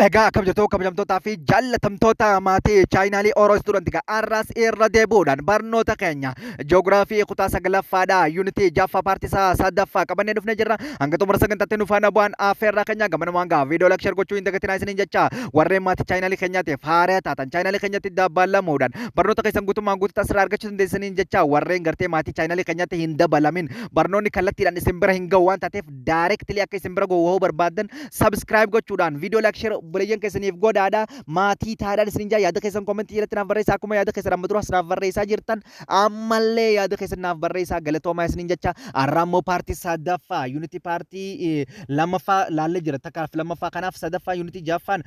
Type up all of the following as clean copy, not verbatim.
Egaa akkam jirtu, kabajamtootaa fi jaallatamtoota maatii chaanaalii Oro Student? Har'as irra deebi'uudhaan barnoota keenya ji'oogiraafii kutaa sagalaffaadha, yuunitii jaffaa, paartii isaa sadaffaa qabannee dhufnee jirra. Hanga xumura sagantaatti nu faana bu'aan affeerraa keenya. Gamanumaan gaa viidiyoo like, share gochuu hin dagatinaa isiniin jecha. Warreen maatii chaanaalii keenyaatiif haaraa taatan chaanaalii keenyatti dabalamuudhaan barnoota keessan guutummaan guututti asirraa argachuu dandeessaniin jecha. Warreen gartee maatii chaanaalii keenyaatti hin dabalamin barnoonni kallattiidhaan isin bira hin ga'u waan taateef, directly akka isin bira ga'u barbaadan subscribe gochuudhaan viidiyoo like, share obboleeyyan keessaniif godhaadha, maatii taadhaan isinin jaa. Yaada keessan koomentii jalatti naaf barreessaa. Akkuma yaada keessan amma duras naaf barreessaa jirtan, ammallee yaada keessan naaf barreessaa. Galatoomaa isinin jecha. Har'a immoo paartii sadaffaa, yuunitii paartii lammaffaa laallee jira takkaaf lammaffaa, kanaaf sadaffaa yuunitii jaffaan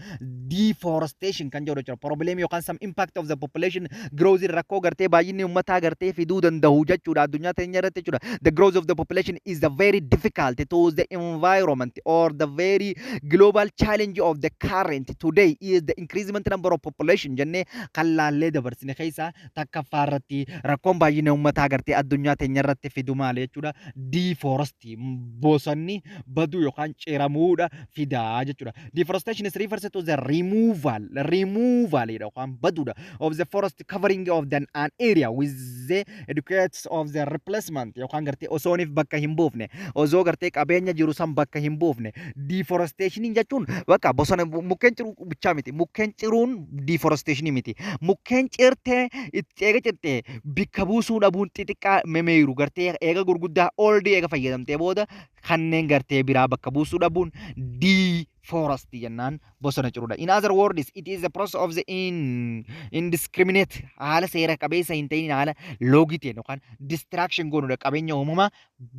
deforestation kan jedhu jechuudha. Problem yookaan some impact of the population growth, rakkoo gartee baay'inni uummataa gartee fiduu danda'u jechuudha addunyaa teenya irratti jechuudha. The growth of the population is the very difficult to the environment or the very global challenge of the current today is the increasement number of population jennee kan laallee dabarsine keessaa takkaffaa irratti rakkoon baay'ina uummataa gartee addunyaa teenya irratti fidu maali jechuudha? Deforest, bosonni baduu yookaan ciramuudha fidaa jechuudha. Deforestation is refers to the removal yookaan baduudha of the forest covering of the an area with the adequate of the replacement yookaan gartee osooniif bakka hin buufne, osoo gartee qabeenya jiru san bakka hin buufne. Deforestation jechuun bakka bosona mukkeen ciruu bichaa miti. Mukkeen ciruun deforestation miti. Mukkeen cirtee itti eega cirtee bikka buusuu dhabuun, xixiqqaa memeeru gartee eega gurguddaa oldii eega fayyadamtee booda kanneen gartee biraa bakka buusuu dhabuun deforest jennaan, bosona ciruudha. In other words, it is the process of the indiscriminate, haala seera qabeessa hin ta'in, haala loogiteen yookaan destruction goonuudha, qabeenya uumamaa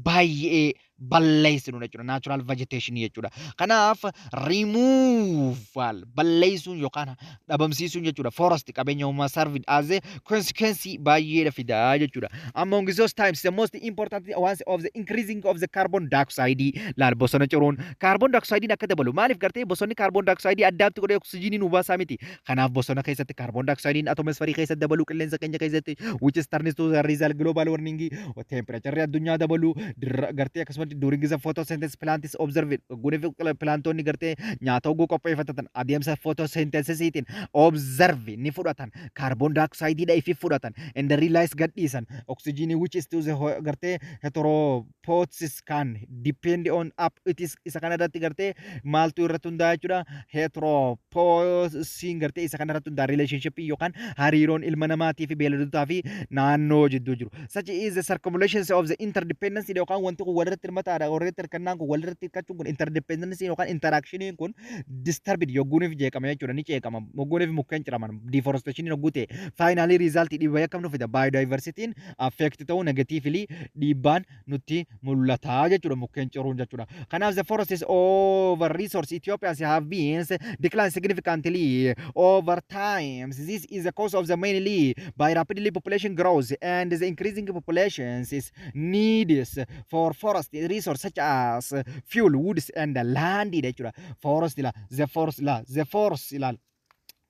baay'ee balleessinudha jechuudha. Natural vegetation jechuudha. Kanaaf removal, balleessuun yookaan dhabamsiisuun jechuudha. Forest, qabeenya uumamaa, served as a consequence baay'eedha fidaa jechuudha. Among those times, the most important ones of the increasing of the carbon dioxide. Laal, bosona ciruun carbon dioxide akka dabalu maaliif? Gartee bosonni carbon dioxide addaatti godhee oksijiinii nu baasaa miti. Kanaaf bosona keessatti carbon dioxide atmosferii keessatti dabalu, qilleensa keenya keessatti, which is turns to the result global warming, temperature addunyaa dabalu gartee. Akkasumas during the photosynthesis plants observe guniif plantoonni gartee nyaata oguu qopheeffatan adeemsa photosynthesisiitiin observe ni fudhatan, carbon dioxide dha ifi fudhatan and the release, gadhiisan, oxygen, which is to the gartee heteroposis can depend on up it is. Isa kana irratti gartee maaltu irratti hundaa'a jechuudha? Heteroposisiin gartee isa kana irratti hundaa'a, relationship yookaan hariiroon ilma namaatii fi beeyladotaa fi naannoo jidduu jiru. Such is the circumulations of the interdependency yookaan wanti kun walirratti hirmataadha. Walirratti hirkannaan kun, walirratti hirkachuun kun, interdependency yookaan interactioniin kun disturbed yogguuniif jeeqama jechuudha, ni jeeqama yogguuniif mukkeen ciraman. Deforestation yogguu ta'e, finally result dhiibbaa akkam nu fida? Biodiversityin affect ta'uu, negatively dhiibbaan nutti mul'ata jechuudha mukkeen ciruun jechuudha. Kanaaf the forest is over resource Ethiopians have been declined significantly over time. This is the cause of the mainly by rapidly population growth and the increasing populations is needs for forest resource such as fuel, woods and land jechuudha. Forest la the forest la the forest ilaal,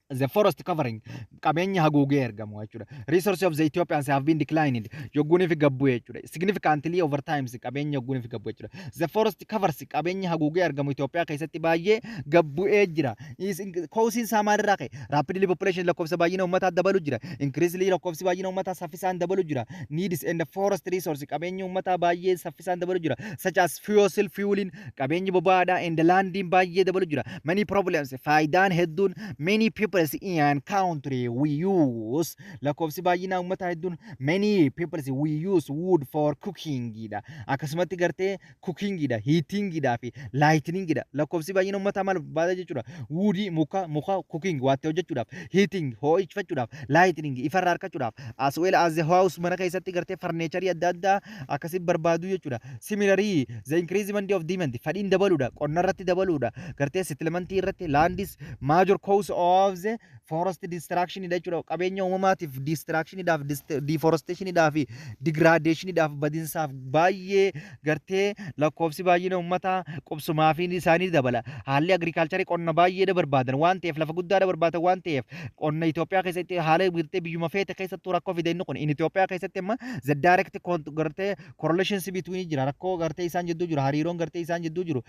the forest covering, qabeenya haguugee argamu jechuudha. Resources of the Ethiopians have been declined yogguunii fi gabbuu jechuudha. Significantly over times, qabeenya yogguunii fi gabbuu jechuudha. The forest covers, qabeenya haguugee argamu Itoophiyaa keessatti baay'ee gabbu'ee jira. Causeiin isaa maalirraa ka'e? Rapidly population, lakkoofsa baay'ina uummataa dabalu jira. Increasingly, lakkoofsi baay'ina uummataa saffisaan dabalu jira. Needs and the forest resource, qabeenya uummataa baay'ee saffisaan dabalu jira. Such as fossil fueling, qabeenyi boba'aadha, and landiin baay'ee dabalu jira. Many problems, faayidaan hedduun, many people in country we use, lakkoofsi baay'inaa uummataa hedduun, many people we use wood for cooking dha. Akkasumatti gartee cooking dha, heating dha fi lighting dha. Lakkoofsi baay'ina uummataa maal barbaada jechuudha? Woodii, muka cooking waattee hojjechuudhaaf, heating ho'ifachuudhaaf, lighting ifarraa argachuudhaaf, as well as the house, mana keessatti gartee furniture adda addaa akkasi barbaadu jechuudha. Similarly, the increasement of demand, fedhiin dabaluudha, qonna irratti dabaluudha, gartee settlement irratti, land is major cause of the forest destruction jechuudha. Qabeenya uumamaatiif destructioniidhaaf, deforestationidhaaf fi degradationiidhaaf, badinsaaf baay'ee gartee lakkoofsi baay'ina uummataa qubsumaa fi isaanii dabala. Haalli agriculture, qonna baay'ee barbaadan waan ta'eef, lafa guddaa barbaadan waan ta'eef, qonna Itoophiyaa keessatti haala gartee biyyuma feete keessattuu rakkoo fide inni kun. In Itoophiyaa keessatti amma the direct gartee correlations between jira, rakkoo gartee isaan jidduu jiru, hariiroon gartee isaan jidduu jiru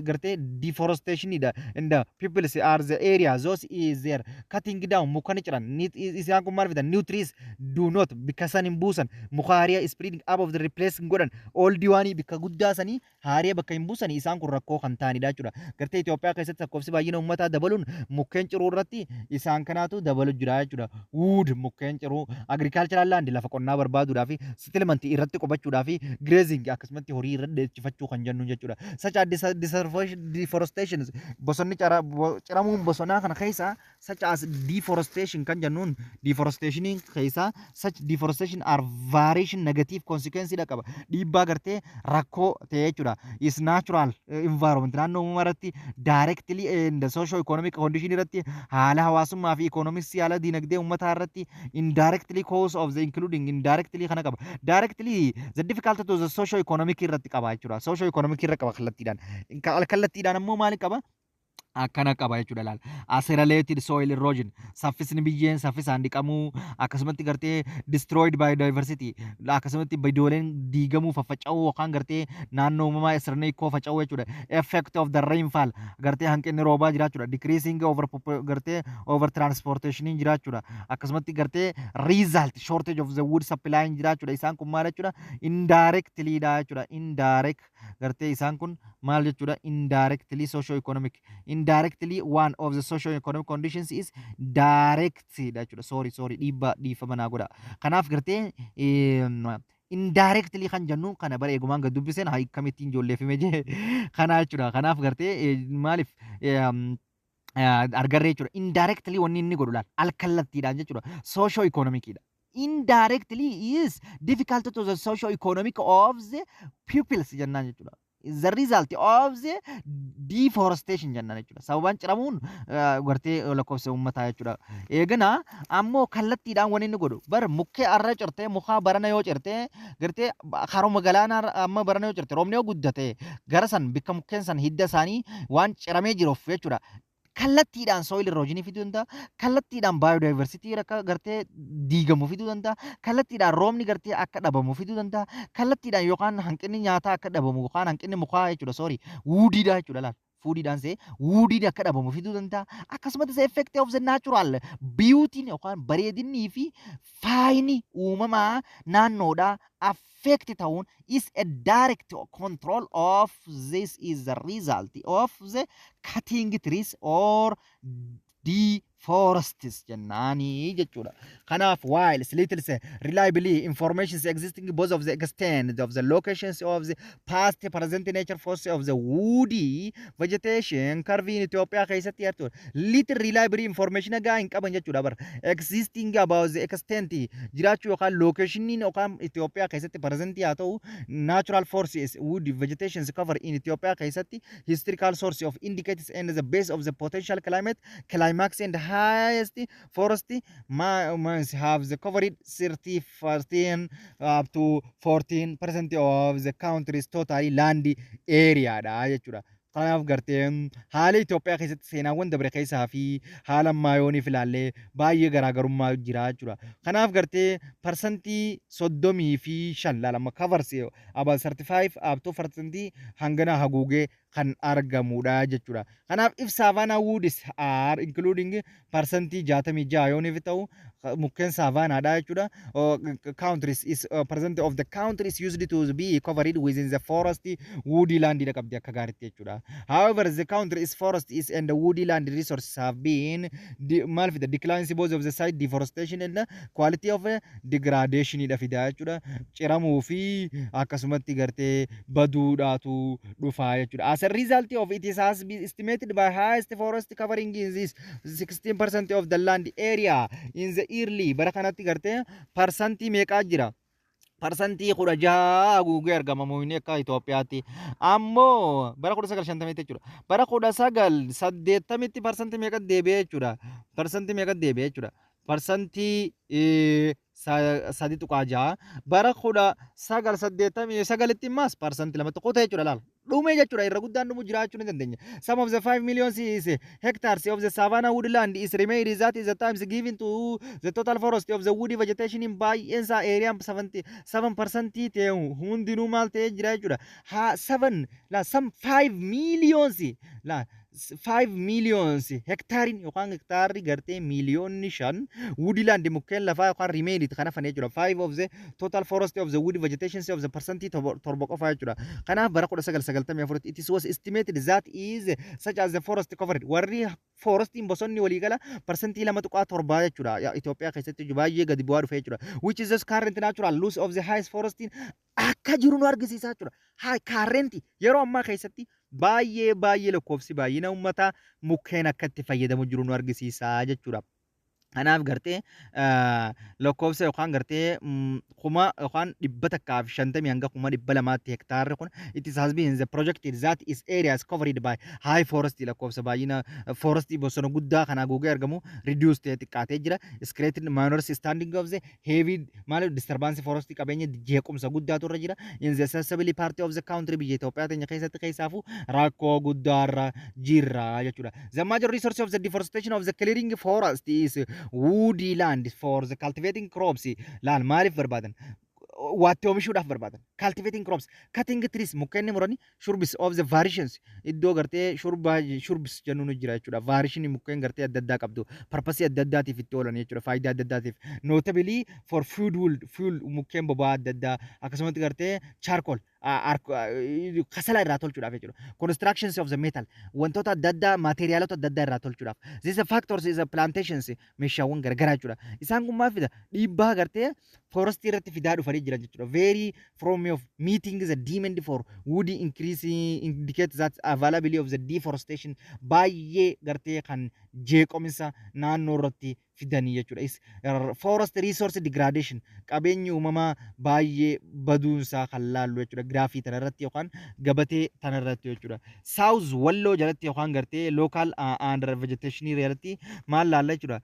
gartee deforestationidha and the peoples are the area those is there cutting down, muka ni ciran. Isaan kun maal fidan? New trees do not, bikka san hin buusan muka haariyaa, spreading up of the replace godhan old waanii, bikka guddaa sanii haariyaa bakka hin buusanii. Isaan kun rakkoo kan ta'anidha jechuudha. Gartee Itoophiyaa keessatti lakkoofsi baay'ina uummataa dabaluun mukkeen ciruu irratti isaan kanaatu dabalu jira jechuudha. Wood, mukkeen ciruu, agricultural land, lafa qonnaa barbaaduudhaa fi settlement, irratti qubachuudhaa fi grazing, akkasumatti horii irra dheechifachuu kan jennu jechuudha. Such as deforestation, bosonni ciramuun bosonaa kana keessa, such as deforestation kan jennuun, deforestation keessa such deforestation are variation negative consequence dha qaba. Dhiibbaa gartee rakkoo ta'e jechuudha. Is natural environment, naannoo uumamaa irratti, directly in the socio economic condition irratti, haala hawaasummaa fi economics, haala dinagdee uummataa irratti, indirectly cause of the including indirectly kana qaba. Directly the difficult to the socio economic irratti qaba jechuudha. Socio economic irra qaba kallattiidhaan. Kallattiidhaan ammoo maali qaba? Akkana qaba jechuudha laal. Accelerated soil erosion, saffisni biyyeen saffisaan dhiqamuu, akkasumatti gartee destroyed biodiversity, akkasumatti bidooleen diigamuu, faffaca'uu yookaan gartee naannoo uumamaa sirna ikkoo faca'uu jechuudha. Effect of the rainfall, gartee hanqinni roobaa jiraachuudha. Decreasing over gartee over transportation jiraachuudha. Akkasumatti gartee result shortage of the wood supply jiraachuudha. Isaan kun maal jechuudha? Indirectly dha jechuudha. Indirect gartee isaan kun maal jechuudha? Indirectly socio economic, indirectly one of the socio economic conditions is direct dha jechuudha. Sorry, sorry, dhiibba dhiifama naa godha. Kanaaf gartee indirectly kan jennu kana bara eegumaan gad dubbiseen haa akkamittiin ijoolleef hime jee kana jechuudha. Kanaaf gartee maaliif argarree jechuudha. Indirectly wanni inni godhu laal alkallattiidhaan jechuudha. Socio economic dha. Indirectly is difficult to the socio economic of the peoples jennaan jechuudha. The result of the deforestation jennaan jechuudha. Sababaan ciramuun gartee lakkoofsa uummataa jechuudha. Eegana ammoo kallattiidhaan wanni inni godhu bar mukkee arra cirtee, mukaa barana yoo cirtee, gartee haruma galaanaa amma barana yoo cirte, roobni yoo guddate, gara san bikka mukkeen san hidda isaanii waan ciramee jiruuf jechuudha. Kallattiidhaan soil erosion fiduu danda'a. Kallattiidhaan biodiversity akka gartee diigamu fiduu danda'a. Kallattiidhaan roobni gartee akka dhabamu fiduu danda'a. Kallattiidhaan yookaan hanqinni nyaataa akka dhabamu yookaan hanqinni mukaa jechuudha. Sorry, woodiidha jechuudha laal. Foodiidhaan see woodiin akka dhabamu fiduu danda'a. Akkasumas effect of the natural beauty yookaan bareedinnii fi faayini uumamaa naannoodhaa affect ta'uun is a direct control of this is the result of the cutting trees or deforests jennaanii jechuudha. Kanaaf while little reliably information existing both of the extent of the locations of the past, present nature force of the woody vegetation cover in Ethiopia keessatti jechuudha. Little reliable information gaa hin qaban jechuudha bara. Existing about the extent jiraachuu yookaan location yookaan Ethiopia keessatti present haa ta'u natural forces woody vegetation cover in Ethiopia keessatti historical source of indicators and the base of the potential climate climax and highest forest mines have the covered 30 14 up to 14% of the country's total land area dha jechuudha. Kanaaf gartee haala Itoophiyaa keessatti seenaawwan dabre keessaa fi haala ammaa yooniif ilaallee baay'ee garaagarummaa jira jechuudha. Kanaaf gartee 35% laalama covers about 35 up to percentii hangana haguugee kan argamudha jechuudha. Kanaaf if savanna woods are including 66% yooniif ta'u mukkeen savannaadha jechuudha. Countries is percent of the countries used to be covered within the forest woody land dha qabdi akka gaariitti jechuudha. However, the country is forest is and the woody land resources have been maal fida? Declines both of the site deforestation and the quality of degradation dha fida jechuudha. Ciramuu fi akkasumatti gartee baduudhaatu dhufa jechuudha. As a result of it is has been estimated by highest forest covering in this 16% of the land area in the early bara kanatti gartee percentii meeqaa jira? 16% haguugee argama mukni akka Itoophiyaatti. Ammoo bara 1950tti jechuudha. Bara 1980tti parsantii meeqa deebi'ee jechuudha? Parsantii meeqa deebi'ee jechuudha? 3.6%. Bara 1989tti immaas 2% ta'e jechuudha laala. Dhumee jechuudha, irra guddaan dhumu jiraachuu ni dandeenya. Some of the 5 million is hectares of the savanna woodland is remained that is the times given to the total forest of the woody vegetation in baay'een isaa area 77% ta'e hundinuu maal ta'ee jira jechuudha. Ha 7 la some 5 millions la 5 millions hektaariin yookaan hektaarri gartee 5 miiliyoonni woodland mukkeen lafaa yookaan remained kan hafan jechuudha. 5 of the total forest of the woody vegetation of the percentii 7 qofa jechuudha. Kanaaf bara 1994 it was estimated that is such as the forest covered warri forestiin bosonni waliigala 2.7% jechuudha. Itoophiyaa keessatti baay'ee gadi bu'aa dhufe jechuudha. Which is the current natural loss of the highest forestiin akka jiru nu argisiisaa jechuudha. Haa current yeroo ammaa keessatti baay'ee baay'ee lakkoofsi baay'ina uummataa mukkeen akka itti fayyadamu jiru nu argisiisaa jechuudha. Kanaaf gartee lakkoofsa yookaan gartee 150,000 hanga 200,000tti hektaarri kun it is has been the projected that is areas covered by high forest lakkoofsa baay'ina forest bosona guddaa kan haguugee argamu reduce ta'ee xiqqaatee jira. Created minor standing of the heavy maal disturbance forest qabeenya jeequmsa guddaatu irra jira. In the accessibility part of the country biyya Itoophiyaa teenya keessatti keessaafu rakkoo guddaarra jirra jechuudha. The major resource of the deforestation of the clearing forest is woody land for the cultivating crops. Laal, maaliif barbaadan? Waatti oomishuudhaaf barbaadan. Cultivating crops, cutting trees mukkeen muranii, shrubs of the variations iddoo gartee shrub shrubs jennuun jira jechuudha. Variation mukkeen gartee adda addaa qabdu. Purpose adda addaatiif itti oolan jechuudha. Faayidaa adda addaatiif. Notably for fuel fuel mukkeen boba'aa adda addaa, akkasumatti gartee charcoal kasala irraa tolchuudhaaf jechuudha. Constructions of the metal wantoota adda addaa, maateeriyaalota adda addaa irraa tolchuudhaaf. This factors is a plantations meeshaawwan garagaraa jechuudha. Isaan kun maal fida? Dhiibbaa gartee forestii irratti fidaa dhufanii jiran jechuudha. Very from of meeting the demand for wood increase indicate that availability of the deforestation baay'ee gartee kan jeeqomsa naannoo irratti fidanii jechuudha. Is forest resource degradation qabeenyi uumamaa baay'ee baduunsaa kan laallu jechuudha. Giraafii tana irratti yookaan gabatee tana irratti jechuudha. South Walloo jalatti yookaan gartee local under vegetation jalatti maal laalla jechuudha.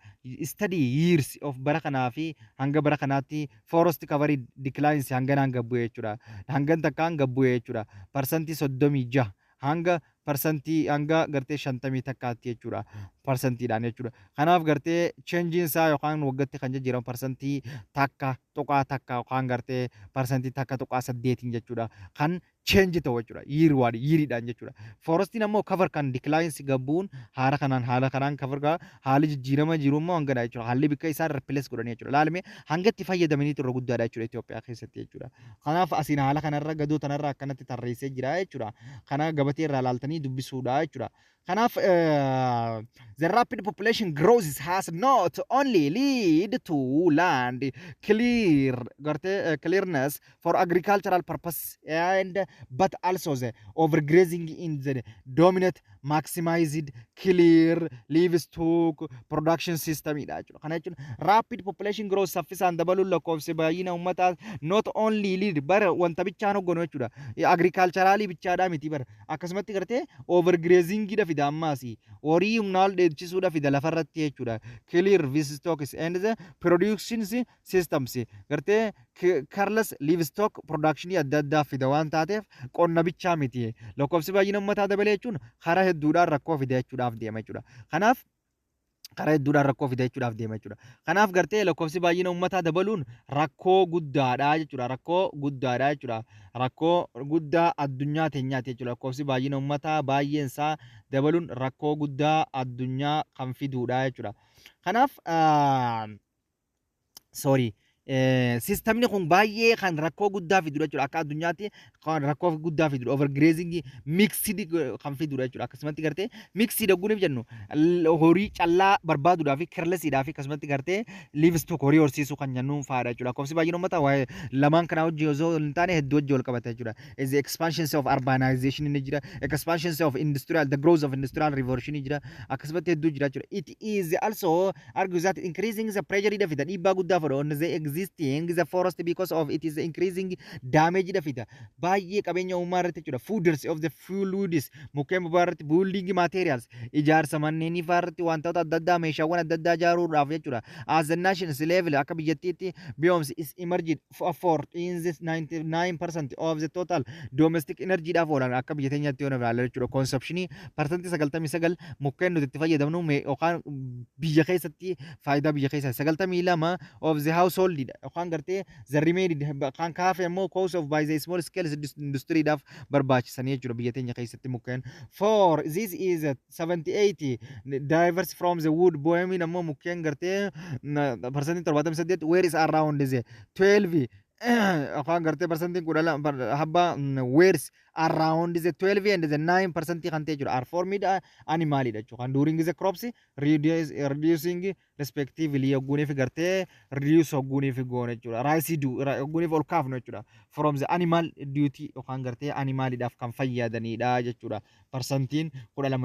Study years of bara kanaa fi hanga bara kanaatti forest cover declines hanganaan gabbu'e jechuudha. Hangan takkaan gabbu'e jechuudha. 36% hanga parsantii hanga gartee 51tti jechuudha. Parsantiidhaan jechuudha. Kanaaf gartee changeiin isaa yookaan waggaatti kan jijjiiramu 1.1% yookaan gartee 1.8%n jechuudha. Kan change ta'u jechuudha. Year waan yeariidhaan jechuudha. Forestiin ammoo cover kan declines gabbuun haala kanaan cover haalli jijjiirama jiru immoo hangadha jechuudha. Haalli bikka isaan replace godhanii jechuudha. Laalmee hanga itti fayyadamanii irra guddaadha jechuudha Itoophiyaa keessatti jechuudha. Kanaaf asiin haala kanarra gadoo tanarra akkanatti tarreessee jira jechuudha. Kana gabatee irraa laaltanii dubbisuudha jechuudha. Kanaaf the rapid population growth has not only lead to land clear gartee clearness for agricultural purpose and but also the overgrazing in the dominant maximized clear livestock production system dha jechuudha. Kana jechuun rapid population growth saffisaan dabaluun lakkoofsi baay'ina uummataa not only lead bara wanta bichaan hogganu jechuudha. Agriculturally bichaadhaa miti bara, akkasumatti gartee overgrazing dha fida, ammaas horii humnaa ol dheechisuudha fida lafarratti jechuudha. Clear livestock and the production systems gartee careless livestock production adda addaa fida waan taateef qonna bichaa miti. Lakkoofsi baay'ina uummataa dabalee jechuun karaa hedduudhaan rakkoo fida jechuudhaaf deema jechuudha. Kanaaf karaa hedduudhaan rakkoo fida jechuudhaaf deema jechuudha. Kanaaf gartee lakkoofsi baay'ina uummataa dabaluun rakkoo guddaadha jechuudha. Rakkoo guddaadha jechuudha. Rakkoo guddaa addunyaa teenyaati jechuudha. Lakkoofsi baay'ina uummataa baay'een isaa dabaluun rakkoo guddaa addunyaa kan fiduudha jechuudha. Kanaaf, sorry, systemni kun baay'ee kan rakkoo guddaa fidudha jechuudha. Akka addunyaatti kan rakkoo guddaa fidudha. Overgrazing mixed kan fidudha jechuudha. Akkasumatti gartee mixed ogguuniif jennu horii callaa barbaaduudhaa fi carelessiidhaa fi akkasumatti gartee livestock horii horsiisuu kan jennuun fa'aadha jechuudha. Lakkoofsi baay'een uummataa waa'ee lamaan kanaa hojii osoo hin taane hedduu hojii wal qabata jechuudha. Is the expansion of urbanization ni jira. Expansion of industrial, the growth of industrial revolution ni jira. Akkasumatti hedduu jira jechuudha. It is also argues that increasing the pressure dha fida, dhiibbaa guddaa fedha on the existing the forest because of it is increasing damage dha fida. Baay'ee qabeenya uumamaa irratti jechuudha. Fooders of the fuel, mukkeen boba'aa irratti, building materials, ijaarsa manneenii fa'aa irratti, wantoota adda addaa, meeshaawwan adda addaa ijaaruudhaaf jechuudha. As the nations level, akka biyyattiitti, biomass is emerged for in this 99% of the total domestic energy dhaaf oolan akka biyya teenyaatti yoo ilaalle jechuudha. Consumptionii 99% mukkeen nuti itti fayyadamnu yookaan biyya keessatti faayidaa biyya keessaa 92 of the household dha yookaan gartee the remaining kan kaafe immoo cause of by the small scale industry dhaaf barbaachisanii jechuudha biyya teenya keessatti mukkeen. For this is 78 diverse from the wood biomass ammoo mukkeen gartee 78% where is around the 12 yookaan gartee 12% habba where's around the 12 and the 9% kan ta'e jechuudha are formed animal dha jechuudha kan during the crops reducing respectively hogguuniif gartee reduce hogguuniif goone jechuudha rice du hogguuniif ol kaafnu jechuudha from the animal duty yookaan gartee animalidhaaf kan fayyadanidha jechuudha 12%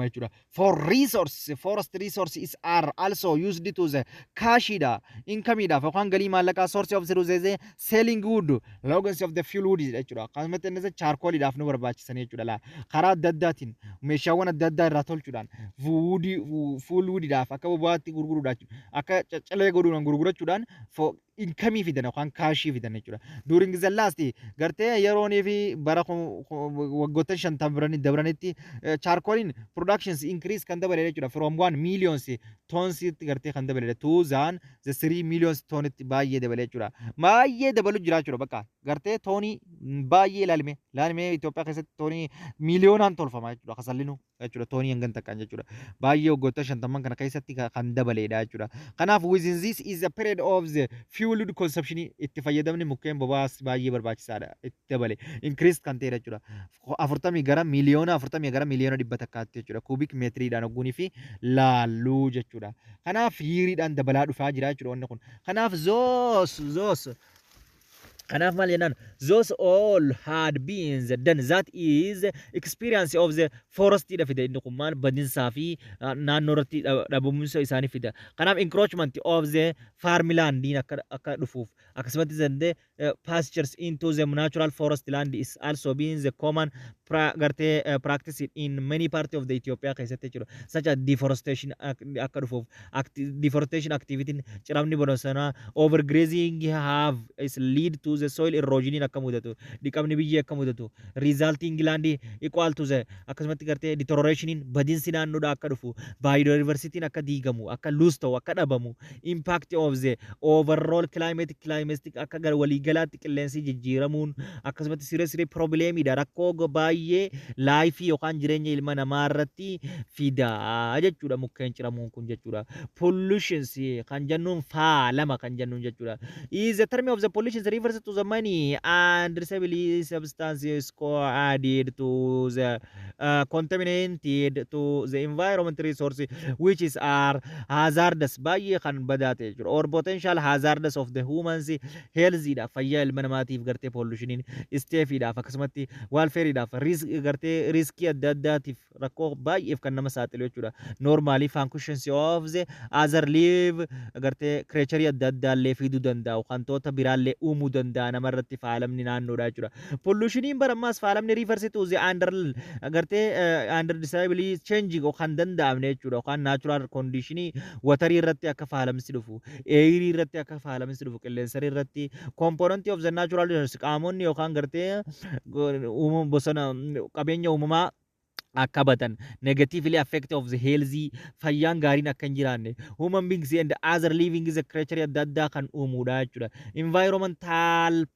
jechuudha. For resource, forest resource is are also used to the cashidha income-idhaaf yookaan galii maallaqaa source of the selling wood logs of the fuel wood jechuudha. Akkasumatti innis charcoalidhaaf nu barbaachisan jechuudha. Laa karaa adda addaatiin meeshaawwan adda addaa irraa tolchuudhaan woodii fuel woodidhaaf akka boba'aatti gurguruudhaaf akka caccalee godhuudhaan gurgurachuudhaan incomeii fidan yookaan cashii fidan jechuudha. During the last gartee yeroonii fi bara waggoottan 50 dabranitti charcoaliin productions increase kan dabale jechuudha. From 1 millions tonsitti gartee kan dabale to than the 3 millions tonitti baay'ee dabale jechuudha. Baay'ee dabalu jira jechuudha. Bakka gartee toonii baay'ee ilaalime ilaalime Itoophiyaa keessatti toonii miiliyoonaan tolfama jechuudha kasallinu jechuudha toonii hangan takkaan jechuudha. Baay'ee waggoota 50n kana keessatti kan dabaleedha jechuudha. Kanaaf within this is a period of the fuel consumption itti fayyadamni mukkeen boba'aas baay'ee barbaachisaadha itti dabale increase kan ta'edha jechuudha. Afurtamii gara miiliyoona 40 gara miiliyoona 100tti jechuudha. Cubic meetiriidhaan hogguunii fi laalluu jechuudha. Kanaaf yeariidhaan dabalaa dhufaa jira jechuudha wanni kun. Kanaaf those kanaaf maal jennaan, those all had been done that is experience of the forest dha fida. Inni kun maal badinsaa fi naannoo irratti dhabamumsa isaanii fida. Kanaaf encroachment of the farmlandiin akka dhufuuf akkasumatti the pastures into the natural forest land is also being the common gartee practice in many part of the Ethiopia keessatti jechuudha. Such as deforestation akka dhufuuf deforestation activity, ciramni bosonaa, overgrazing have is lead to the soil erosion akka mudatu, dhiqamni biyyee akka mudatu, resulting land equal to the akkasumatti gartee deterioration, badinsi naannoodha akka dhufu, biodiversity akka diigamu, akka loose ta'u, akka dhabamu, impact of the overall climate akka gara waliigalaatti qilleensi jijjiiramuun akkasumatti siree siree problemiidha rakkoo baay'ee lifeii yookaan jireenya ilma namaa irratti fidaa jechuudha mukkeen ciramuun kun jechuudha. Pollutions kan jennuun faalama kan jennuun jechuudha. Is the term of the pollution refers to the many undesirable substances added to the contaminated to the environment resource which is are hazardous, baay'ee kan badaa ta'e jechuudha, or potential hazardous of the humans health dha fayyaa ilma namaatiif gartee pollutioniin safetydhaaf akkasumatti welfareiidhaaf gartee riskii adda addaatiif rakkoo baay'eef kan nama saaxilu jechuudha. Normally functions of the other live gartee creature adda addaallee fiduu danda'u, wantoota biraallee uumuu danda'a namarratti faalamni naannoodha jechuudha. Pollutioniin barammaas faalamni refers to the under gartee under disability change kan danda'amne jechuudha yookaan natural conditionii waterii irratti akka faalamsi dhufu, airii irratti akka faalamsi dhufu, qilleensa irratti, component of the natural resource qaamonni yookaan gartee uumama bosona qabeenya uumamaa akka badan, negatively affect of the healthy, fayyaan gaariin akka hin jiraanne, human beings and other living is a creature adda addaa kan uumuudha jechuudha. Environmental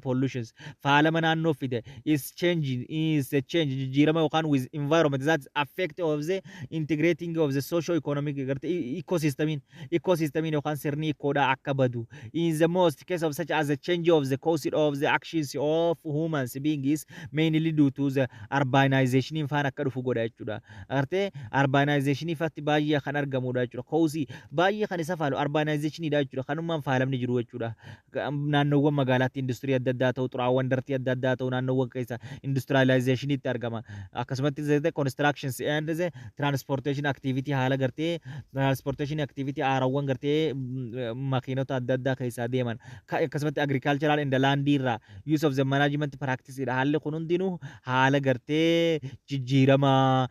pollutions faalama naannoo fide is changing is a change jijjiirama yookaan with environment that affect of the integrating of the socio economic gartee ecosystemiin yookaan sirni ecoodhaa akka badu. In the most case of such as a change of the cause of the actions of humans being is mainly due to the urbanization. Urbanizationiin faan akka dhufu godha jechuudha. Agartee, urbanization fatti baay'ee kan argamudha jechuudha. Cause baay'ee kan isa faalu urbanizationiidha jechuudha. Kanummaan faalamni jiru jechuudha. Naannoowwan magaalaatti industirii adda addaa ta'u, xuraawwan dirty adda addaa ta'u, naannoowwan keessa industrializationiitti argama. Akkasumatti constructions and the transportation activity, haala gartee transportation activity, aarawwan gartee makiinota adda addaa keessaa deeman, akkasumatti agricultural and land irraa use of the management practice dha. Haalli kun hundinuu haala gartee jijjiirama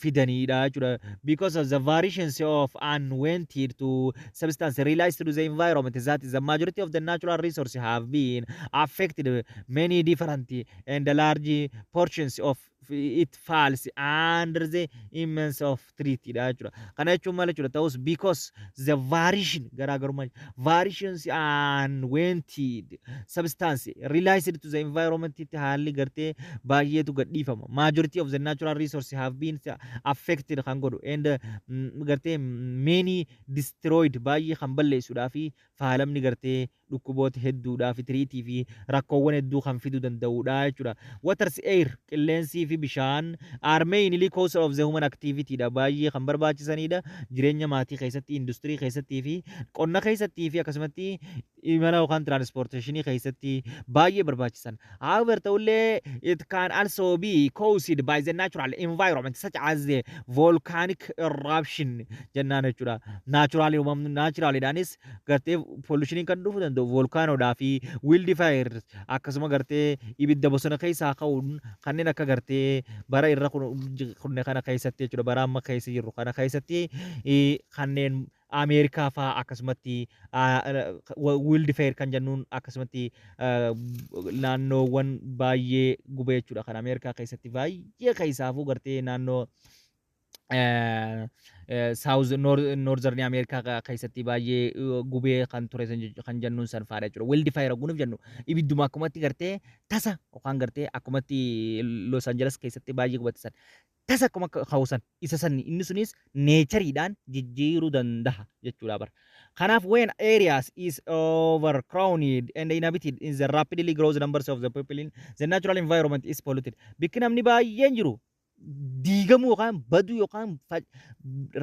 fidanidha jechuudha. Because of the variations of unwanted to substance released to the environment, that is the majority of the natural resources have been affected, many different and large portions of it falls under the immense of threat dha jechuudha. Kana jechuun maal jechuudha? Ta'us because the variation, garaagarummaa variations unwanted substance released to the environment itti haalli gartee baay'eetu gadhiifama. Majority of the natural resources have been affected kan godhu and gartee many destroyed, baay'ee kan balleessuudhaa fi faalamni gartee dhukkuboota hedduudhaa fi threatii fi rakkoowwan hedduu kan fiduu danda'udha jechuudha. Waters, air, qilleensii fi bishaan are mainly cause of the human activity dha. Baay'ee kan barbaachisanidha. Jireenya maatii keessatti, industirii keessattii fi qonna keessattii fi akkasumatti imala yookaan transportationii keessatti baay'ee barbaachisan. However, ta'ullee it can also be caused by the natural environment such as the volcanic eruption jennaan jechuudha. Natural uumamni naturalidhaanis gartee pollutionii kan dhufuu danda'u volcanoodhaa fi wildfire, akkasuma gartee ibidda bosona keessaa ka'uun kanneen akka gartee bara irra kunne kana keessatti jechuudha. Bara amma keessa jirru kana keessatti kanneen Ameerikaa fa'aa, akkasumatti wildfire kan jennuun, akkasumatti naannoowwan baay'ee gubee jechuudha. Kan Ameerikaa keessatti baay'ee keessaafuu gartee naannoo South Northern Ameerikaa keessatti baay'ee gubee kan ture kan jennuun san fa'aadha jechuudha. Wildfire gunuuf jennu ibidduma akkumatti gartee tasa yookaan gartee akkumatti Los Angeles keessatti baay'ee gubate san tasa akkuma ka'u san isa san inni sunis natureiidhaan jijjiiruu danda'a jechuudha bara. Kanaaf when areas is overcrowded and inhabited in the rapidly grows numbers of the people in the natural environment is polluted. Bikki namni baay'een jiru diigamuu yookaan baduu yookaan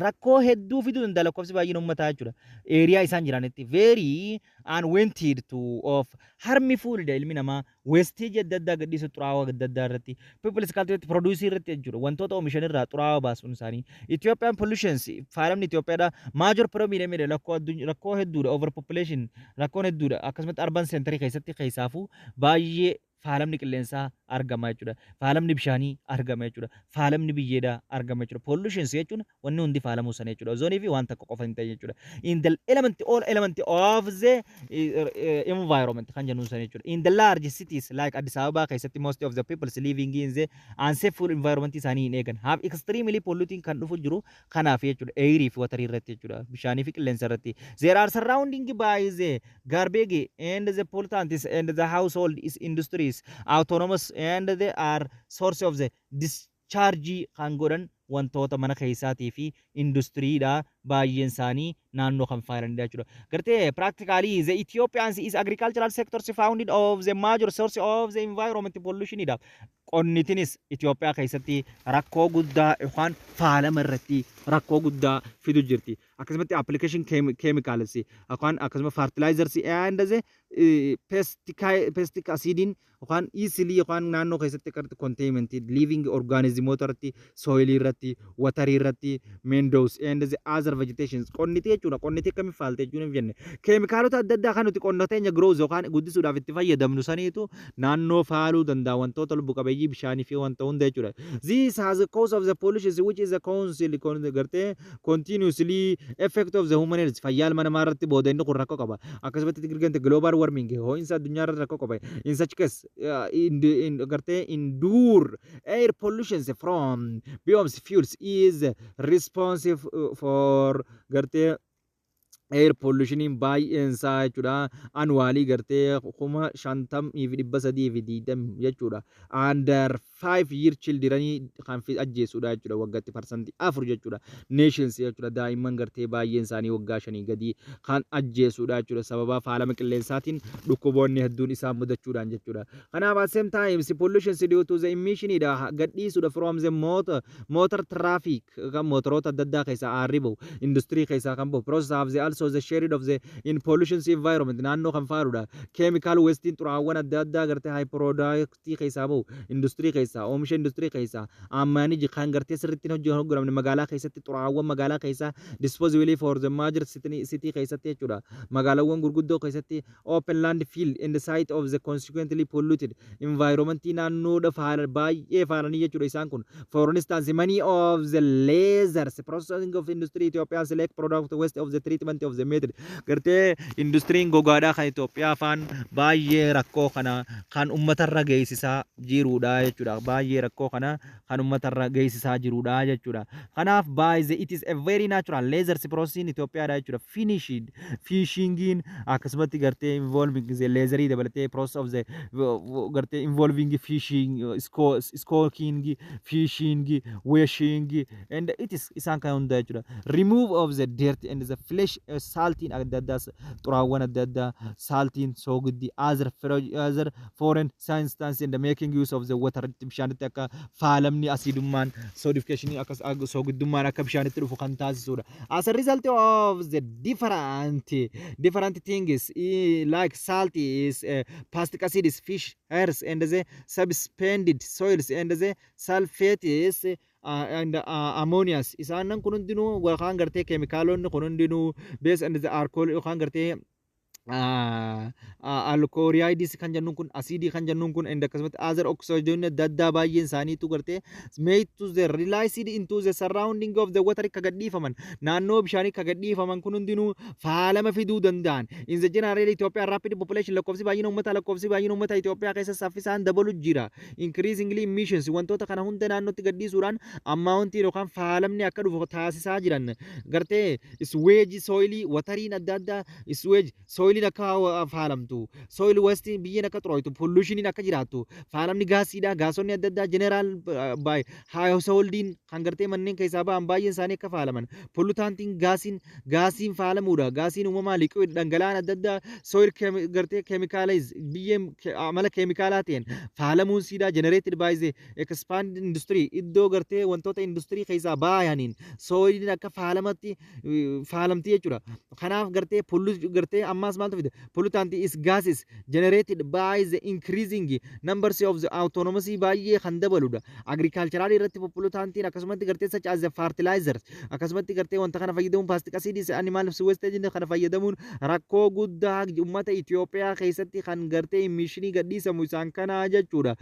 rakkoo hedduu fiduu danda'a lakkoofsi baay'een uummataa jechuudha. Area isaan jiranitti very unwanted to of harmful dha. Ilmi namaa wastage adda addaa gadhiisu, xuraawaa adda addaa irratti, people's cultivate produce irratti jechuudha. Wantoota oomishan irraa xuraawaa baasuun isaanii. Ethiopian pollutions, faalamni Itoophiyaadha major problem rakkoo rakkoo hedduudha. Overpopulation rakkoon hedduudha. Akkasumatti urban center keessatti keessaafuu baay'ee faalamni qilleensaa argama jechuudha. Faalamni bishaanii argama jechuudha. Faalamni biyyeedhaa argama jechuudha. Pollutions jechuun wanni hundi faalamuu sana jechuudha. Ozoonii fi waan tokko qofa hin ta'in jechuudha. In the element, all element of the environment kan jennuun sana jechuudha. In the large cities like Addis Ababa keessatti most of the people living in the unsafe environment isaanii hin eegan. Have extremely polluting kan dhufu jiru kanaaf jechuudha. Airii fi waterii irratti jechuudha. Bishaanii fi qilleensa irratti. There are surrounding by the garbage and the pollutants and the household is industries autonomous and they are source of the discharge kan godhan wantoota mana keessaatii fi industiriidha baay'een isaanii naannoo kan faalanidha jechuudha. Gartee practically the Ethiopians is agricultural sectors founded of the major source of the environment pollution dha. Qonnitinis Itoophiyaa keessatti rakkoo guddaa yookaan faalama irratti rakkoo guddaa fidu jirti. Akkasumatti application chemicals yookaan akkasuma fertilizers and the pesticides yookaan easily yookaan naannoo keessatti akka containment living organismoota irratti, soil irratti, water irratti, meadows and the other vegetations qonniti jechuudha. Qonniti akkamiin faalte jechuun hin jenne, keemikaalota adda addaa kan nuti qonna teenya growth yookaan guddisuudhaaf itti fayyadamnu saniitu naannoo faaluu danda'a, wantoota lubbu qabeeyyii, bishaanii fi wanta hunda jechuudha. This has a cause of the pollution which is a council gartee continuously effect of the human health, fayyaa ilma namaa irratti booda inni kun rakkoo qaba. Akkasumatti garte global warming, ho'iinsa addunyaa irratti rakkoo qaba. In such case in gartee indoor air pollution from biomass fuels is responsive for gartee Air pollutioniin baay'een isaa jechuudha, annually gartee 50,320 jechuudha. Under 5 year childrenii kan ajjeessuudha jechuudha, waggaatti 4% jechuudha. Nations jechuudha, daa'imman gartee baay'een isaanii waggaa 5 gadii kan ajjeessuudha jechuudha, sababa faalama qilleensaatiin dhukkuboonni hedduun isaan mudachuudhaan jechuudha. Kanaaf at same time pollution due to the emission dha, gadhiisuudha, from the motor traffic, kan motoroota adda addaa keessaa aarri bahu, industirii keessaa kan bahu, process of the also the sharing of the in pollution environment, naannoo kan faaludha. Chemical waste, xuraawwan adda addaa gartee high product keessaa bahu, industirii keessaa, oomisha industirii keessaa ammaaniji kan gartee sirriitti hojii hojjetamne, magaalaa keessatti xuraawwan magaalaa keessaa disposable for the major city keessatti jechuudha, magaalaawwan gurguddoo keessatti open landfill in the site of the consequently polluted environment, naannoodha faala baay'ee faalanii jechuudha isaan kun. For instance, many of the leathers processing of industry Ethiopia select product waste of the treatment of the method, gartee industiriin gogaadhaa kan Itoophiyaa afaan baay'ee rakkoo kana kan uummatarra geessisaa jirudha jechuudha. Baay'ee rakkoo kana kan uummatarra geessisaa jirudha jechuudha. Kanaaf by the it is a very natural leathers processing Itoophiyaadha jechuudha. Finished fishingiin akkasumatti gartee involving the leatherii dabalatee process of the gartee involving fishing, smoking, fishing, washing and it is isaan kan hunda jechuudha. Remove of the dirt and the flesh, saltiin adda addaa, xuraawwan adda addaa, saltiin, soogiddi, other foreign substance and the making use of the water, bishaanitti akka faalamni asiidummaan sodification akka soogidummaan akka bishaanitti dhufu kan taasisudha. As a result of the different things like salt is plastic acid is fish hairs and the suspended soils and the sulfate is and ammonias, isaanan kun hundinuu yookaan gartee keemikaalonni kun hundinuu base and the alcohol yookaan gartee alkooriyaayidis kan jennuun kun, asiidii kan jennuun kun, and akkasumatti other oxygen adda addaa baay'een isaaniitu gartee made to the released into the surrounding of the water, akka gadhiifaman, naannoo bishaanii akka gadhiifaman kun hundinuu faalama fiduu danda'an. In the general Itoophiyaa rapid population, lakkoofsi baay'ina uummata Itoophiyaa keessa saffisaan dabalu jira. Increasingly emissions, wantoota kana hunda naannootti gadhiisuudhaan amountii yookaan faalamni akka dhufu taasisaa jiran. Gartee sewage soilii wateriin adda addaa, sewage soiliin akka faalamtu, soil waste, biyyeen akka xurooytu, pollutioniin akka jiraattu, faalamni gaasiidha, gaasonni adda addaa general by householdiin kan gartee manneen keessaa ba'an baay'een isaanii akka faalaman, pollutantiin gaasiin faalamuudha, gaasiin uumamaa, liquid, dhangala'aan adda addaa, soil gartee chemicalize, biyyeen amala keemikaalaa ta'een faalamuun siidhaa generated by the expand industry, iddoo gartee wantoota industirii keessaa baayaniin soiliin akka faalamatti faalamti jechuudha. Kanaaf gartee gartee ammaas maaltu fide? Pollutant is gases generated by the increasing numbers of the autonomous baay'ee kan dabaludha. Agricultural irratti pollutantiin akkasumatti gartee such as the fertilizers, akkasumatti gartee wanta kana fayyadamuun, plastic acids, animal wastage kana fayyadamuun rakkoo guddaa uummata Itoophiyaa keessatti kan gartee emissionii gadhiisamu isaan kana jechuudha.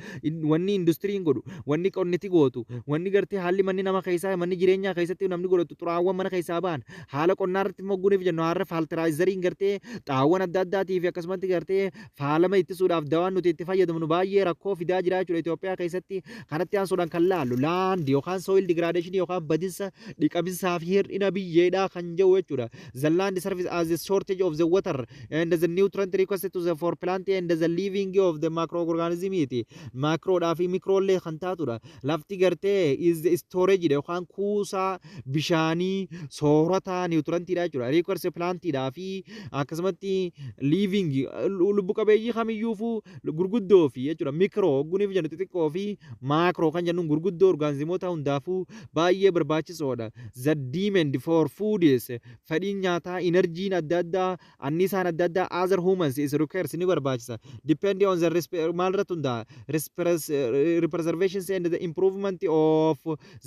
Wanni industiriin godhu, wanni qonniti gootu, wanni gartee haalli manni nama keessaa, manni jireenyaa keessatti namni godhatu, xuraawwan mana keessaa ba'an, haala qonnaa irratti mogguuniif jennu, har'a fertilizeriin gartee xaawwan adda addaatii fi akkasumatti gartee faalama ittisuudhaaf dawaan nuti itti fayyadamnu baay'ee rakkoo fidaa jira jechuudha Itoophiyaa keessatti. Kanatti aansuudhaan kan laallu land yookaan soil degradation yookaan badinsa, dhiqaminsaa fi hir'ina biyyeedhaa kan jedhu jechuudha. The land service as a shortage of the water and the nutrient requested to the for plant and the living of the microorganism iti. Macroodhaa fi microllee kan taatudha. Lafti gartee is the storage yookaan kuusaa bishaanii, soorata, nutrientiidha jechuudha. Requires plantiidhaa fi akkasumatti living lubbu qabeeyyii kamiyyuufuu gurguddoo fi jechuudha. Micro hogguniif jennu xixiqqoo fi macro kan jennuun gurguddoo orgaanizimoota hundaafuu baay'ee barbaachisoodha. The demand for food is fedhiin nyaataa, energyiin adda addaa, anniisaan adda addaa, other humans is requires, ni barbaachisa. Depend on the maal irratti hundaa'a? Preservation and the improvement of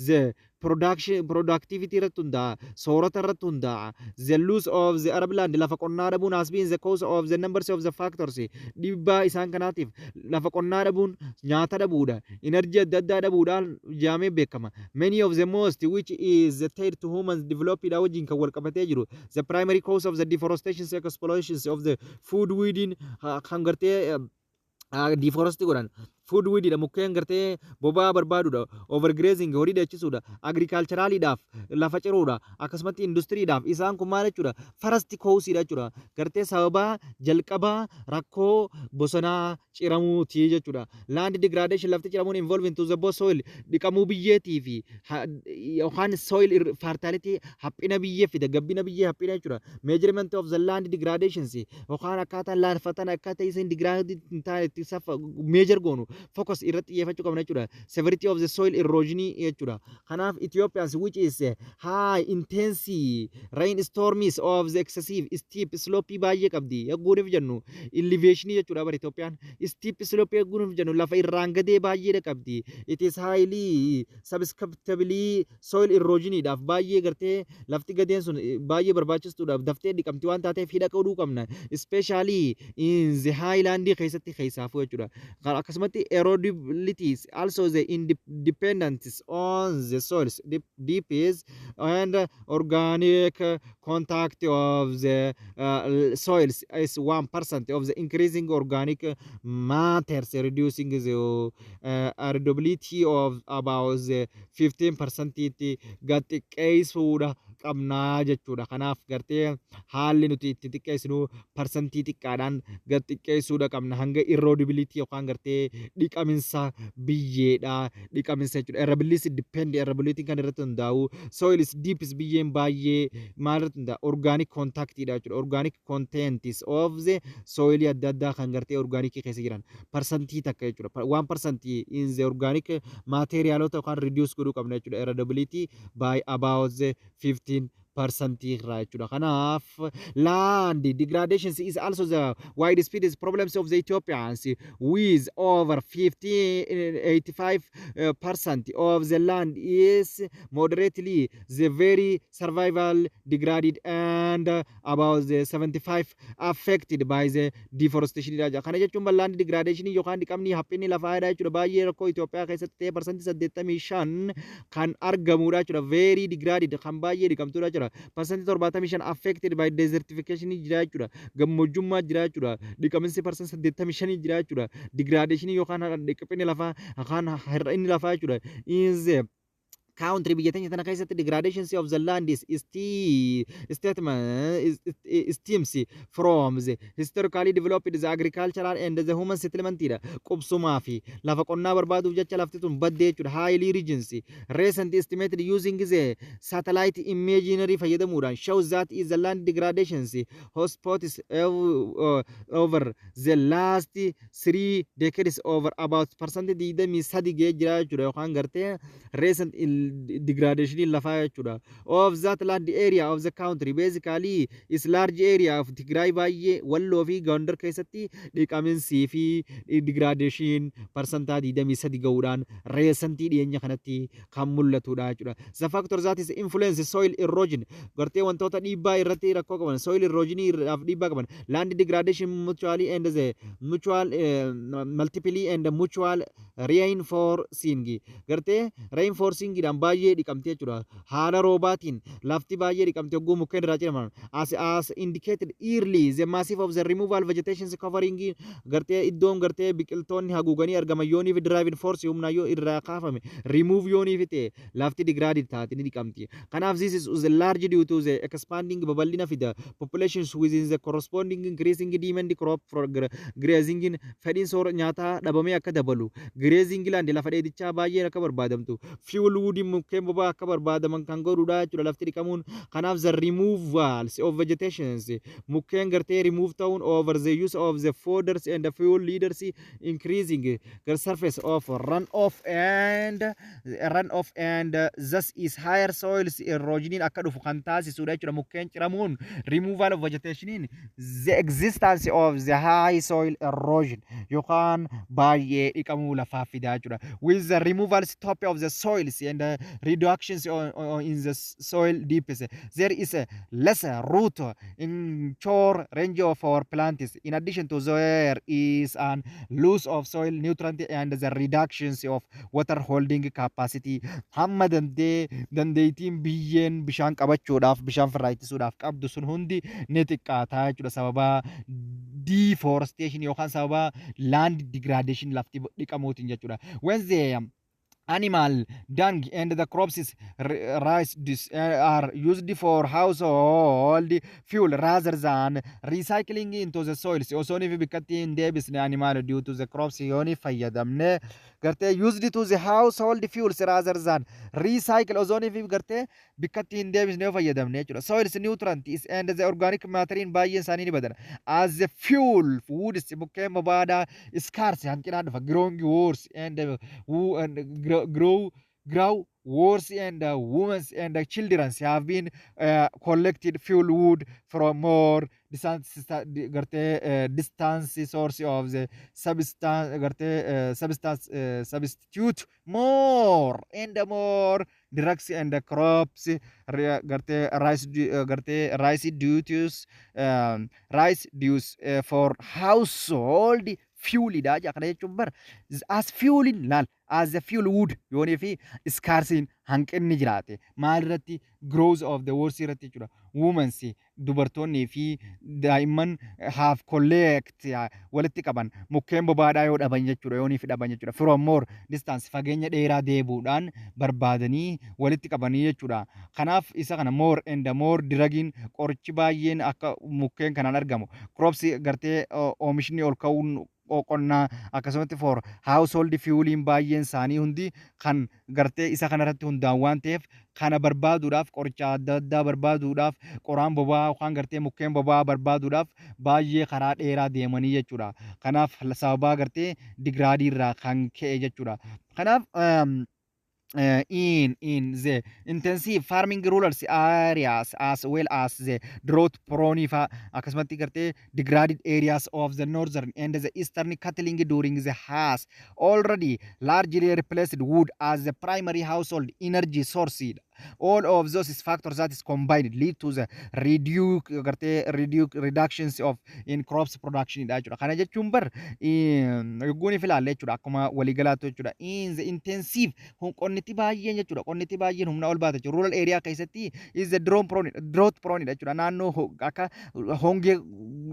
the production productivity irratti hundaa'a, soorata irratti hundaa'a. The loss of the arable land, lafa qonnaa dhabuun, has been the cause of the numbers of the factors, dhiibbaa isaan kanaatiif lafa qonnaa dhabuun nyaata dhabuudha, energy adda addaa dhabuudhaan jaamee beekama. Many of the most which is the tied to humans developed wajjin kan wal qabatee jiru, the primary cause of the deforestation, exploitations of the food weeding kan gartee deforest godhan. Fuelwoodiidha, mukkeen gartee boba'aa barbaaduudha. Overgrazing, horii dheechisuudha. Agriculturaliidhaaf lafa ciruudha. Akkasumatti industiriidhaaf isaan kun maal jechuudha? First causeiidha jechuudha. Gartee sababa jalqabaa rakkoo bosonaa ciramuuti jechuudha. Land degradation, lafti ciramuun, involve into the both soil, dhiqamuu biyyeetii fi yookaan soil fertility, haphina biyyee fida, gabbina biyyee haphina jechuudha. Measurement of the land degradations, yookaan akkaataa laafatan, akkaataa isin degrade hin taane itti safa measure goonu, focus irratti xiyyeeffachuu qabna jechuudha. Severity of the soil erosion jechuudha. Kanaaf Ethiopians, which is high intensity rainstorms of the excessive steep slope baay'ee qabdi. Yagguuniif jennu elevation jechuudha bara Itoophiyaan. Steep slope yagguuniif jennu lafa irraan gadee baay'eedha qabdi. It is highly susceptible soil erosioniidhaaf baay'ee gartee lafti gadeen sun baay'ee barbaachistuudhaaf daftee dhiqamti waan taateef hidha qoduu qabna. Especially in the highland keessatti keessaafuu jechuudha. Akkasumatti erodibility is also the independence on the soils deep is and organic contact of the soils is 1% of the increasing organic matters, reducing the erodibility of about the 15% itti gad xiqqeessuudha qabnaa jechuudha. Kanaaf gartee haalli nuti itti xiqqeessinu parsantii xiqqaadhaan gad xiqqeessuudha qabna hanga erodibility yookaan gartee dhiqaminsa biyyeedha, dhiqaminsa jechuudha. Erodibility depend, erodibility kan irratti hundaa'u soil is deep is, biyyeen baay'ee maal irratti hundaa'a? Organic contactidha jechuudha. Organic contents of the soil adda addaa kan gartee organic keessa jiran 1% jechuudha. 1% in the organic materialota yookaan reduce godhuu qabna jechuudha. Erodibility by about the 15% irraa jechuudha. Kanaaf land degradation is also the widespread problems of the Ethiopians, with over 50 85% of the land is moderately the very severely degraded and about the 75 affected by the deforestation dha. Kana jechuun land degradation yookaan dhiqamni haphinni lafaadha jechuudha. Baay'ee rakkoo Itoophiyaa keessatti ta'e 85% kan argamudha jechuudha. Very degraded, kan baay'ee dhiqamtudha jechuudha. 75% affected by desertification jira jechuudha. Gammoojjummaa jira jechuudha. Dhiqaminsi 85% jira jechuudha. Degradation yookaan dhiqamni lafaa yookaan hir'inni lafaa jechuudha. In the country, biyya teenya tana keessatti, degradation of the land is statement is stems from the historically developed the agricultural and the human settlement dha. Qubsumaa fi lafa qonnaa barbaaduuf jecha lafti tun baddee jechuudha. Highly regions recent estimated using the satellite imagery fayyadamuudhaan shows that is the land degradations hotspots over the last 3 decades over about 23% ga'ee jira jechuudha, yookaan gartee recent degradation lafaa jechuudha. Of that land area of the country, basically is large area of Tigray, baay'ee Walloo fi Gondar keessatti dhiqaminsii fi degradation 23% ga'uudhaan recentii dhiyeenya kanatti kan mul'atudha jechuudha. The factor that is influence soil erosion, gartee wantoota dhiibbaa irratti rakkoo qaban, soil erosion irraaf dhiibbaa qaban, land degradation mutually and the mutual multiply and mutual reinforcing, gartee reinforcingidhaan baay'ee dhiqamte jechuudha. Haala roobaatiin lafti baay'ee dhiqamte hogguu mukkeen irraa ciraman. As indicated early, the massive of the removal vegetation covering, gartee iddoon gartee biqiltoonni haguuganii argaman yoonii fi driving force humnaa yoo irraa kaafame, remove yoonii fi ta'e, lafti degraded taate, ni dhiqamti. Kanaaf this is the large due to the expanding, babal'ina fida, populations within the corresponding increasing demand crop for grazing, fedhiin soora nyaataa dhabamee akka dabalu, grazing land, lafa dheedichaa baay'een akka barbaadamtu, fuel wood, mukkeen boba'aa akka barbaadaman kan godhudha jechuudha lafti dhiqamuun. Kanaaf the removals of vegetations, mukkeen gartee remove ta'uun, over the use of the fodders and the fuel leaders increasing the surface of runoff and thus is higher soils erosion akka dhufu kan taasisudha jechuudha mukkeen ciramuun, removal of vegetation, the existence of the high soil erosion yookaan baay'ee dhiqamuu lafaa fidaa jechuudha. With the removal stop of the soils and reductions in the soil depth. There is a less root anchor range of our plants. In addition to, there is an loss of soil nutrient and the reductions of water holding capacity. Hamma dandeettiin biyyeen bishaan qabachuudhaaf, bishaan firraa ittisuudhaaf qabdu sun hundi ni xiqqaataa jechuudha, sababa deforestation yookaan sababa land degradation, lafti dhiqamuutiin jechuudha. When the animal dung and the crops is rice are used for household fuel rather than recycling into the soils, osoo fi bikkatti hin deebisne animal due to the crops yooni fayyadamne gartee used to the household fuels rather than recycle, osoo fi gartee bikkatti hin deebisne yoo fayyadamne jechuudha. Soils nutrient is and the organic matter baay'een isaanii ni badan. As the fuel woods, mukkeen boba'aadhaa, scarce, hanqinaan dhufa, growing worse and grow worse, and women and children have been collected fuel wood from more distance, gartee distance source of the substance, gartee substance substitute more and more drugs and the crops gartee rice gartee rice duties rice dues for household fuel dha. Kana jechuun bar as fuelin laal, as the fuel wood yoonii fi scarceiin, hanqinni jiraate, maal irratti? Growth of the words irratti jechuudha. Womens, dubartoonnii fi daa'imman, have collect, walitti qaban mukkeen boba'aadhaa yoo dhaban jechuudha, yoonii fi dhaban jechuudha, from more distance, fageenya dheeraa deebuudhaan barbaadanii walitti qabanii jechuudha. Kanaaf isa kana more and more drugiin, qorichi baay'een akka mukkeen kanaan argamu, crops gartee oomishni ol ka'uun qonnaa, akkasumatti for household fueliin baay'een isaanii hundi kan gartee isa kanarratti hundaa'an waan ta'eef, kana barbaaduudhaaf, qoricha adda addaa barbaaduudhaaf, qoraan boba'aa yookaan gartee mukkeen boba'aa barbaaduudhaaf baay'ee karaa dheeraa deemanii jechuudha. Kanaaf sababaa gartee degrade irraa kan ka'e jechuudha. Kanaaf in the intensive farming rural areas as well as the drought prone fa akkasumatti gartee degraded areas of the northern and the eastern, cattling during the has already largely replaced wood as the primary household energy source. All of those factors that is combined lead to the reduce gartee reduce reductions of in crops production dha jechuudha. Kana jechuun bar yogguun if ilaalle jechuudha, akkuma waliigalaatti jechuudha, in the intensive qonniti baay'een jechuudha, qonniti baay'een humna ol baata jechuudha. Rural area keessatti is the drought prone dha jechuudha. Naannoo akka hongee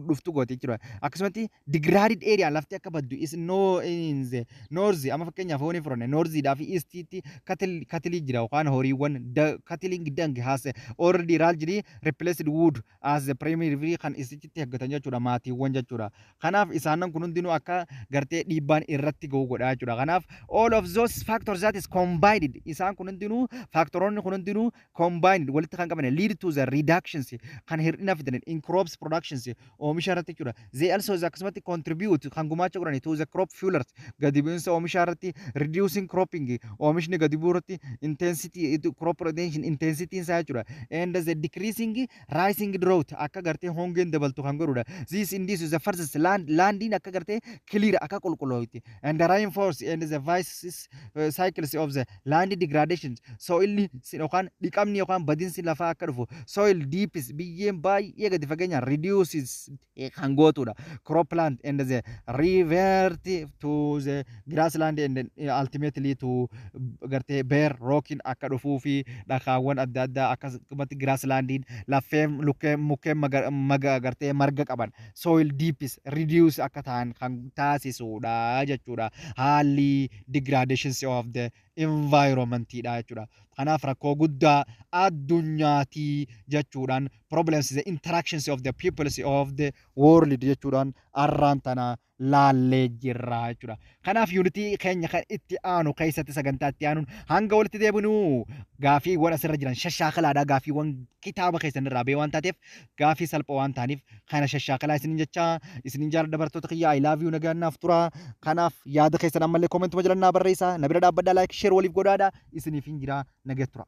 dhuftu gooti jechuudha. Akkasumatti degraded area, lafti akka baddu, is no in the north. Amma fakkeenyaaf hooni fudhanne, northiidhaa fi eastiitti cattle jira yookaan horiiwwan. Cattling dung has already largely replaced wood as the primary kan isitti eeggatan jechuudha, maatiiwwan jechuudha. Kanaaf isaanan kun hundinuu akka gartee dhiibbaan irratti ga'u godha jechuudha. Kanaaf all of those factors that is combined, isaan kun hundinuu, factoroonni kun hundinuu combined, walitti kan qaban, lead to the reductions, kan hir'ina fidan, in crops productions, oomisha irratti jechuudha. They also akkasumatti contribute, kan gumaacha godhani, to the crop failures, gadi bu'insa oomisha irratti, reducing cropping, oomishni gadi bu'uu irratti, intensity crop rotation intensity isaa jechuudha, and the decreasing rising drought, akka gartee hongeen dabaltu kan godhudha. This induces the first landiin akka gartee clear, akka qulqullooyti, and the reinforce and the vices cycles of the land degradation, soil yookaan dhiqamni yookaan badinsi lafaa akka dhufu, soil deepest, biyyeen baay'ee gadi fageenyaan reduces kan gootudha, crop plant and the revert to the grassland and ultimately to gartee bare rocking akka dhufuu fi dhakaawwan adda addaa, akkasumatti grasslandiin laffeen lukkeen mukkeen maga gartee marga qaban soil deepest reduce akka ta'an kan taasisudha jechuudha. Haalli degradations of the environment dha jechuudha. Kanaaf rakkoo guddaa addunyaatii jechuudhaan, problems the interactions of the peoples of the world jechuudhaan arraan tana laallee jirra jechuudha. Kanaaf unitii keenya kan itti aanu keessatti, sagantaa itti aanuun hanga walitti deebinu, gaafiiwwan asirra jiran shashaakalaadha. Gaafiiwwan kitaaba keessan irraa ba'e waan taateef, gaafii salphoo waan ta'aniif, kana shashaakalaa isinin jecha isinin jaalladha. Barattoota kiyya, I love you, nagaan naaf tura. Kanaaf yaada keessan ammallee commentuma jalannaa barreessaa, na bira dhaabbadhaa, like, share waliif godhaadha. Isiniif hin jira, nagaa tura.